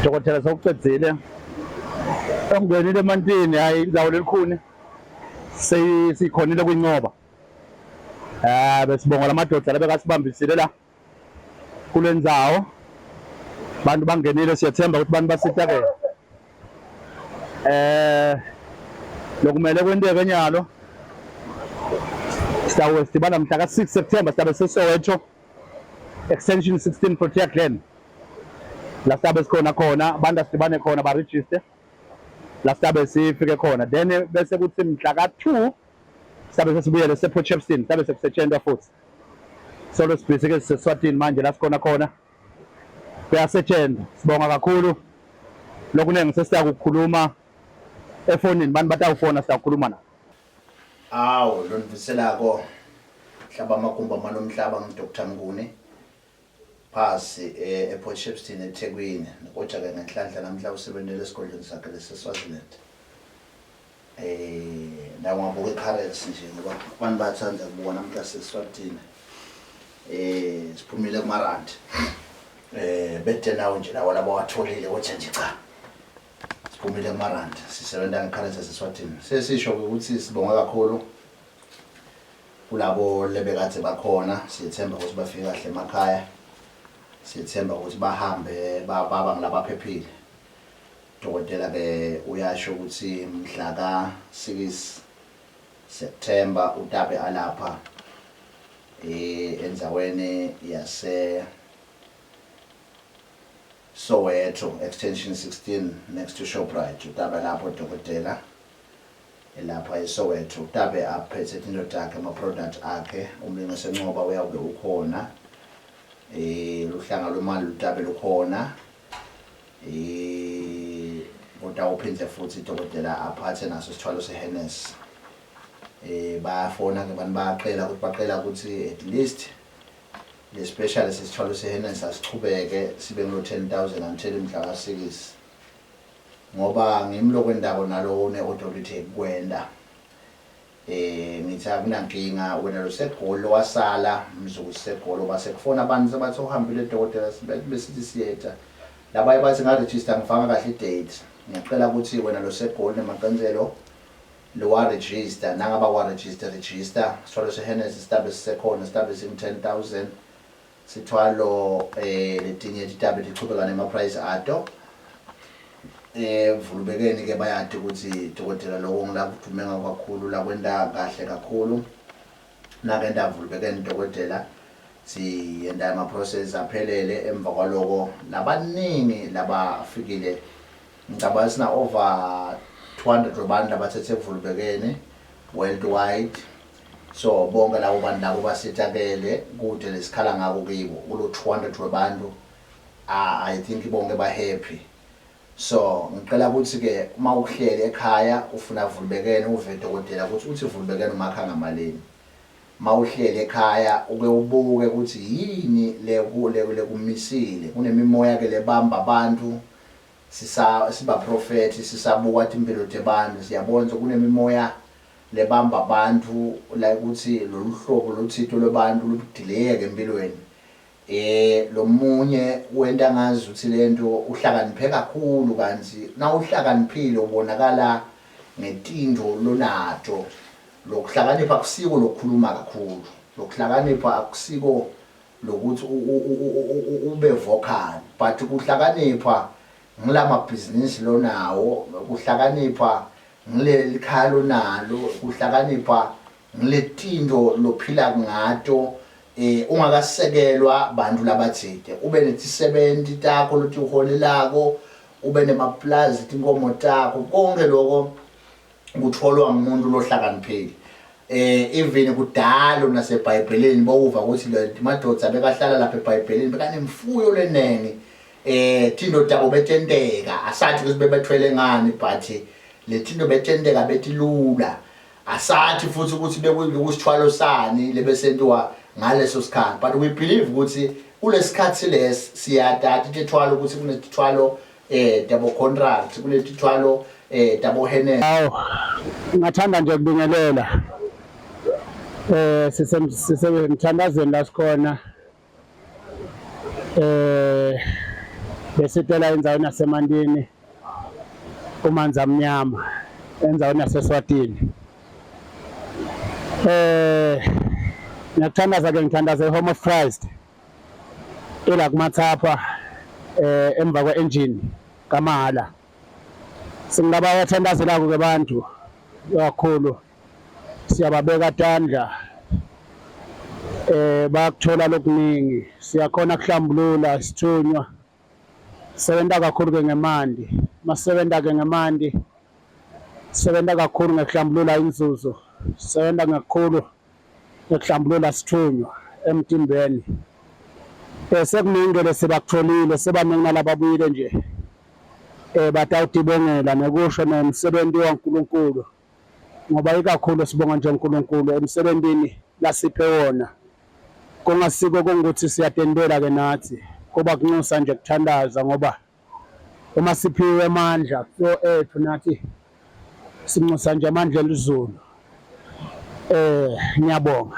Dokotela sewucedzile. Ungenile emantini hayi indzawo lelikhuni sikhonile kuyincoba. Eh besibonga lamadoda labekasibambisile la kule ndzawo. Bantu bangenile siyathemba ukuthi bantu basitakele. Eh lokumele kwenteke nyalo sitawube sidibana mhla ka-6 September sitabe seSoweto extension 16 Protea Glen la sitabe sikhona khona abantu asidibane khona barejiste la sitabe sifike khona then bese kuthi mhla ka-2 sitabe sesibuyele sePort Shepstone sitabe sekusetshentwa futhi solo sibhizi ke siseswatini manje la sikhona khona kuyasetshenzwa sibonga kakhulu lokuningi sesiyakukhuluma efonini bantu batawufona siyakhuluma nabo Awu lonivuselako hlaba amagumba amane omhlaba ngu-Dr Mnguni phasi eh, ePort Shepstone eThekwini kodwa ke ngenhlanhla namhla usebenzele esigodlweni sakhe leseSwaziland eh la ungabuka i-currency nje ngoba abantu bayathanda kubuka namhla seswatini eh siphumile kumarandi eh bede nawo nje lawo labawatholile kodwa nje cha siphumile kumarandi sisebenza ngecurrency yaseswatini sesisho-ke ukuthi sibonga kakhulu kulabo lebekade bakhona siyethemba ukuthi bafike kahle emakhaya siyethemba ukuthi bahambe baba ngilabaphephile dokotela ke uyasho ukuthi mhla ka-6 September utabe alapha eh endzaweni yase Soweto extension 16 next to Shoprite utabe lapho dokotela elapha eSoweto utabe aphethe tinto takhe ama-product akhe umlingo sencoba uyawube ukhona eh luhlanga lwemali lutabe lukhona eh kodwa uphinde futhi dokotela aphathe naso isithwalo seHennessy eh bayafona ke abantu bayaqela ukuthi baqela ukuthi at least le special sisithwalo seHennessy asichubeke sibe ngulo 10000 until mhla ka-6 ngoba ngimi lokwendako nalowo une-authority kwenda Eh ngithi akunankinga wena lo segoli lowasala mzukulu segoli oba sekufona abantu sebathi uhambile dokotela besithi siyetha labaye bathi nga-register ngifaka kahle i-date ngiyacela ukuthi wena lo segoli nemaqiniselo lowa-register nangaba wa-register register sithwalo se-Hennessy sitabe sisekhona sitabe singu-10 000 Sithwalo eh letinye titabe tichubeka nema price ato. Eh vulubekeni ke bayati ukuthi dokotela lowo ngilakudume ngako kakhulu lakwenta kahle kakhulu. Nakenta vulubekeni dokotela siyenta ama process aphelele emva kwaloko labaningi labafikile ngicabanga sina over 200 wabantu labathethe vulubekeni worldwide So bonke labo bantu labo basitakele kude lesikhala ngako kibo kulo 200 webantu I think bonke ba happy so ngicela ukuthi ke uma uhleli ekhaya ufuna vulubekene uve dokotela ukuthi uthi vulubekene umakha ngamalini uma uhleli ekhaya uke ubuke ukuthi yini le lekumisile kunemimoya ke lebamba abantu sisa sibaprofethi sisabuka timpilo tebantu siyabona ukuthi kunemimoya lebamba bantfu like kutsi loluhlobo lotsite lwebantfu lubudileyeke empilweni eh lomunye wenta ngazi ukuthi lento uhlakaniphe kakhulu kantsi nawuhlakaniphile ubonakala ngetintfo lonato lokuhlakanipha akusiko lokukhuluma kakhulu lokuhlakanipha akusiko lokuthi ube vocal but kuhlakanipha ngilamabhizinisi lonawo kuhlakanipha Ngileli khaya lonalo, kuhlakanipha ngiletinto lophila ngato eh ungakasekelwa bantu labatsite ube netisebenti takho lotiholelako ube nemaplazi tinkomo takho konke lokho kutholwa ngumuntu lohlakaniphile eh even kudalo nasebhayibhelini bawuva ukuthi le madoda bekahlala lapha ebhayibhelini bekanemfuyo lenengi eh tinto tabo betenteka asathi ukuthi bebethwele ngani but letinto betenteka betilula asathi futhi ukuthi bekusithwalo sani lebesentiwa ngaleso sikhathi but we believe ukuthi kulesikhathi lesi siyatata itithwalo ukuthi kunetithwalo eh double contract kunetithwalo eh double hennes Awu ngathanda nje ukubingelela eh sisemthandazweni la sikhona eh Besitela endzaweni yaseMantini kuManzamnyama endzaweni yaseSwatini. Eh ngiyakuthandaza ke ngithandaza eHome of Christ ila kuMathapha eh emva kwe-engine kaMahala. Singabayathandazelako ke bantu kakhulu siyababeka tandla eh bayakuthola lokuningi siyakhona kuhlambulula isithunywa sebenza kakhulu ke ngemandi masebenza ke ngemandi sebenza kakhulu ngekuhlambulula inzuzo sebenza kakhulu ngekuhlambulula sithunywa emtimbeni eh sekuningi lesibakutholile sebaningi nalababuyile nje eh batawutibongela nekusho nomsebenzi waNkulunkulu ngoba ikakhulu sibonga nje uNkulunkulu emsebenzini lasiphe wona kungasiko kungukuthi siyatendela ke nathi kuba kunxusa nje kuthandaza ngoba uma siphiwe amandla kuyo ethu nathi sinxusa nje amandla elizulu eh ngiyabonga.